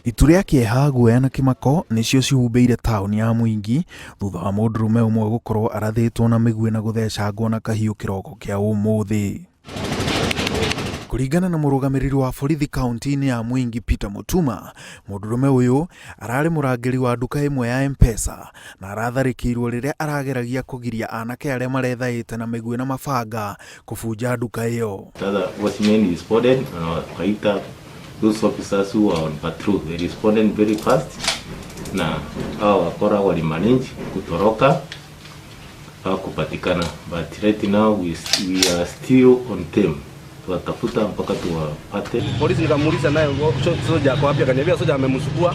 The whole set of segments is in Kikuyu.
Itu rĩa kĩeha, guoya na kĩmako nĩcio cihumbĩire taũni ya Mwingi thutha wa mũndũrũme ũmwe gũkorwo arathĩtwo na mĩguĩ na gũthecangwo na kahiũ kĩroko kĩa ũmũthĩ. Kũringana na mũrũgamĩrĩri wa borithi kaunti-inĩ ya Mwingi Peter Mutuma, mũndũrũme ũyũ ararĩ mũrangĩri wa nduka ĩmwe ya M-Pesa na aratharĩkĩirwo rĩrĩa arageragia kũgiria anake arĩa marethaĩte na mĩguĩ na mabanga kũbunja nduka ĩyo. Sasa watchmen responded na wakaita those officers who were on patrol. They responded very fast na hao wakora walimanage kutoroka, hawakupatikana, but right now we are still on them, tuwatafuta mpaka tuwapate. Polisi nikamuuliza naye soja ako wapi, akaniambia soja amemchukua,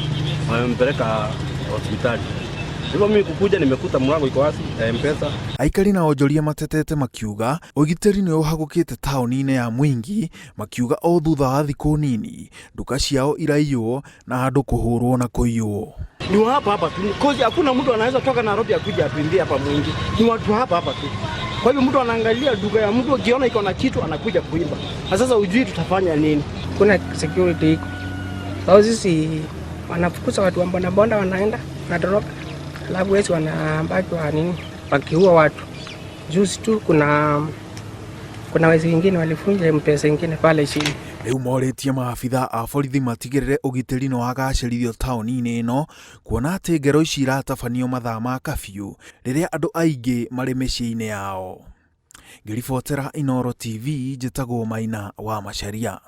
amempeleka hospitali. Hivyo mimi kukuja nimekuta mlango iko wazi ya M-Pesa. Aikari na onjoria matetete makiuga ũgitĩri nĩ ũhagũkĩte taũni-inĩ ya Mwingi, makiuga o thutha wa thikũ nini nduka ciao iraiywo na andũ kũhũrwo na kũiywo. Ni wa hapa hapa tu. Cause hakuna mtu anaweza toka Nairobi akuja atuimbie hapa Mwingi. Ni watu hapa hapa tu. Kwa hivyo mtu anaangalia duka ya mtu, akiona iko na kitu anakuja kuiba. Na sasa ujui tutafanya nini? Kuna security iko. Sasa sisi wanafukuza watu wa bodaboda, wanaenda wanatoroka, alafu wezi wanabaki wa nini wakiua watu. Juzi tu kuna wezi wengine walivunja M-Pesa ingine pale chini. Rĩu morĩtie maabitha a borithi matigĩrĩre ũgitĩri nĩ wagacĩrithio taũni-inĩ ĩno, kuona atĩ ngero ici iratabanio mathaa ma kabiũ rĩrĩa andũ aingĩ marĩ mĩciĩ-inĩ yao. Ngĩribotera Inooro TV, njĩtagwo Maina wa Macharia.